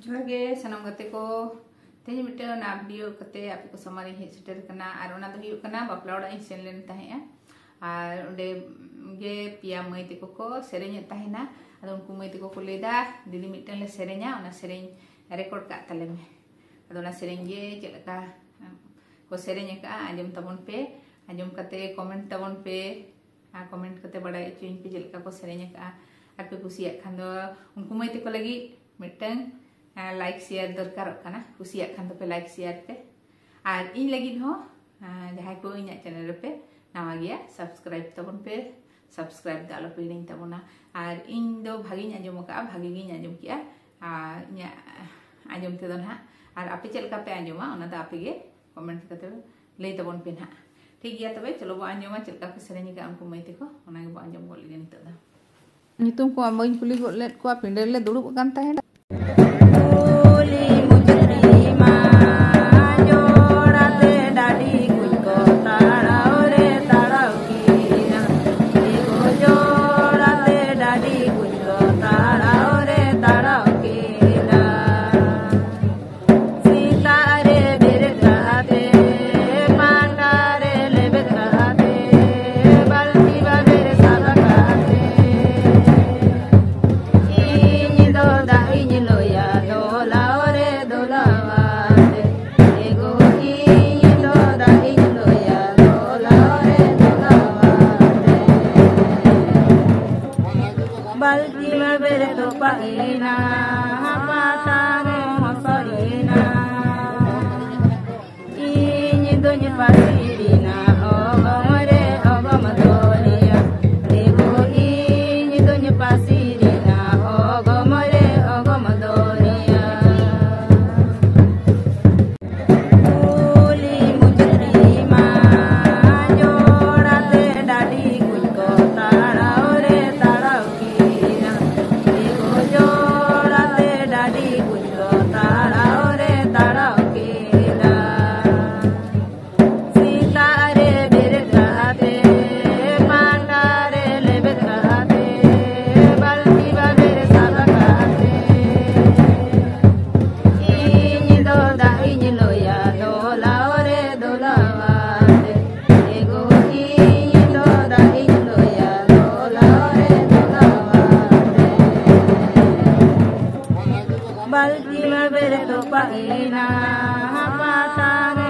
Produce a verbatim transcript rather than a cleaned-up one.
ᱡᱚᱦᱟᱨ ᱜᱮ ᱥᱟᱱᱟᱢ ᱜᱟᱛᱮ ᱠᱚ᱾ ᱛᱮᱦᱮᱧ ᱢᱤᱫᱴᱟᱝ ᱱᱟᱣᱟ ᱵᱷᱤᱰᱤᱭᱳ ᱠᱟᱛᱮ ᱟᱯᱮ ᱠᱚ ᱥᱟᱢᱟᱝ ᱨᱤᱧ ᱦᱮᱡ ᱥᱮᱴᱮᱨ ᱠᱟᱱᱟ᱾ ᱟᱨ ᱚᱱᱟ ᱫᱚ ᱦᱩᱭᱩᱜ ᱠᱟᱱᱟ, ᱵᱟᱯᱞᱟ ᱚᱲᱟᱜ ᱤᱧ ᱥᱮᱱ ᱞᱮᱱ ᱛᱟᱦᱮᱸᱜᱼᱟ᱾ ᱟᱨ ᱚᱸᱰᱮ ᱜᱮ ᱯᱮᱭᱟ ᱢᱟᱹᱭ ᱛᱟᱠᱚ ᱠᱚ ᱥᱮᱨᱮᱧᱮᱫ ᱛᱟᱦᱮᱱᱟ᱾ ᱟᱫᱚ ᱩᱱᱠᱩ ᱢᱟᱹᱭ ᱛᱟᱠᱚ ᱠᱚ ᱞᱟᱹᱭᱫᱟ, "ᱫᱤᱫᱤ, ᱢᱤᱫᱴᱟᱝ ᱞᱮ ᱥᱮᱨᱮᱧᱟ, ᱚᱱᱟ ᱥᱮᱨᱮᱧ ᱨᱮᱠᱚᱨᱰ ᱠᱟᱜ ᱛᱟᱞᱮ ᱢᱮ᱾" ᱟᱫᱚ ᱚᱱᱟ ᱥᱮᱨᱮᱧ ᱜᱮ ᱪᱮᱫ ᱞᱮᱠᱟ ᱠᱚ ᱥᱮᱨᱮᱧ ᱟᱠᱟᱫᱼᱟ, ᱟᱸᱡᱚᱢ ᱛᱟᱵᱚᱱ ᱯᱮ᱾ ᱟᱸᱡᱚᱢ ᱠᱟᱛᱮ ᱠᱚᱢᱮᱱᱴ ᱛᱟᱵᱚᱱ ᱯᱮ᱾ ᱟᱨ ᱠᱚᱢᱮᱱᱴ ᱠᱟᱛᱮ ᱵᱟᱲᱟᱭ ᱦᱚᱪᱚᱧ ᱯᱮ ᱪᱮᱫ ᱞᱮᱠᱟ ᱠᱚ ᱥᱮᱨᱮᱧ ᱟᱠᱟᱫᱼᱟ᱾ ᱟᱨ ᱯᱮ ᱠᱩᱥᱤᱭᱟᱜ ᱠᱷᱟᱱ ᱫᱚ ᱩᱱᱠᱩ ᱢᱟᱹᱭ ᱛᱟᱠᱚ ᱞᱟᱹᱜᱤᱫ ᱢᱤᱫᱴᱟᱝ ᱞᱟᱭᱤᱠ ᱥᱮᱭᱟᱨ ᱫᱚᱨᱠᱟᱨᱚᱜ ᱠᱟᱱᱟ᱾ ᱠᱩᱥᱤᱭᱟᱜ ᱠᱷᱟᱱ ᱫᱚᱯᱮ ᱞᱟᱭᱤᱠ ᱥᱮᱭᱟᱨ ᱯᱮ᱾ ᱟᱨ ᱤᱧ ᱞᱟᱹᱜᱤᱫ ᱦᱚᱸ, ᱟᱨ ᱡᱟᱦᱟᱸᱭ ᱠᱚ ᱤᱧᱟᱹᱜ ᱪᱮᱱᱮᱞ ᱨᱮᱯᱮ ᱱᱟᱣᱟ ᱜᱮᱭᱟ, ᱥᱟᱵᱥᱠᱨᱟᱭᱤᱵ ᱛᱟᱵᱚᱱ ᱯᱮ᱾ ᱥᱟᱵᱥᱠᱨᱟᱭᱤᱵ ᱫᱚ ᱟᱞᱚᱯᱮ ᱦᱤᱲᱤᱧ ᱛᱟᱵᱚᱱᱟ᱾ ᱟᱨ ᱤᱧ ᱫᱚ ᱵᱷᱟᱜᱮᱧ ᱟᱸᱡᱚᱢ ᱟᱠᱟᱫᱼᱟ, ᱵᱷᱟᱜᱮ ᱜᱤᱧ ᱟᱸᱡᱚᱢ ᱠᱮᱜᱼᱟ᱾ ᱟᱨ ᱤᱧᱟᱹᱜ ᱟᱸᱡᱚᱢ ᱛᱮᱫᱚ ᱱᱟᱦᱟᱜ, ᱟᱨ ᱟᱯᱮ ᱪᱮᱫ ᱞᱮᱠᱟ ᱯᱮ ᱟᱸᱡᱚᱢᱟ, ᱚᱱᱟ ᱫᱚ ᱟᱯᱮ ᱜᱮ ᱠᱚᱢᱮᱱᱴ ᱠᱟᱛᱮ ᱞᱟᱹᱭ ᱛᱟᱵᱚᱱ ᱯᱮ ᱱᱟᱦᱟᱜ᱾ ᱴᱷᱤᱠ ᱜᱮᱭᱟ, ᱛᱚᱵᱮ ᱪᱚᱞᱚ ᱵᱚ ᱟᱸᱡᱚᱢᱟ ᱪᱮᱫ ᱞᱮᱠᱟ ᱠᱚ ᱥᱮᱨᱮᱧ ᱟᱠᱟᱫᱼᱟ ᱩᱱᱠᱩ ᱢᱟᱹᱭ ᱛᱟᱠᱚ, ᱚᱱᱟ ᱜᱮᱵᱚ ᱟᱸᱡᱚᱢ ᱜᱚᱫ ᱞᱮᱜᱮ ᱱᱤᱛᱚᱜ ᱫᱚ᱾ ᱧᱩᱛᱩᱢ ᱠᱚᱢᱟ ᱵᱟᱹᱧ ᱠᱩᱞᱤ ᱜᱚᱫ ᱞᱮᱫ ᱠᱚᱣᱟ, ᱯᱤᱸᱰᱟᱹ ᱨᱮᱞᱮ ᱫᱩᱲᱩᱵ ᱟᱠᱟᱱ ᱛᱟᱦᱮᱸᱫ᱾ ᱯᱟᱞᱠᱤ ᱵᱟᱵᱮᱨ ᱛᱚᱯᱟᱜ ᱮᱱᱟ ᱯᱟᱛᱟ ᱨᱮ᱾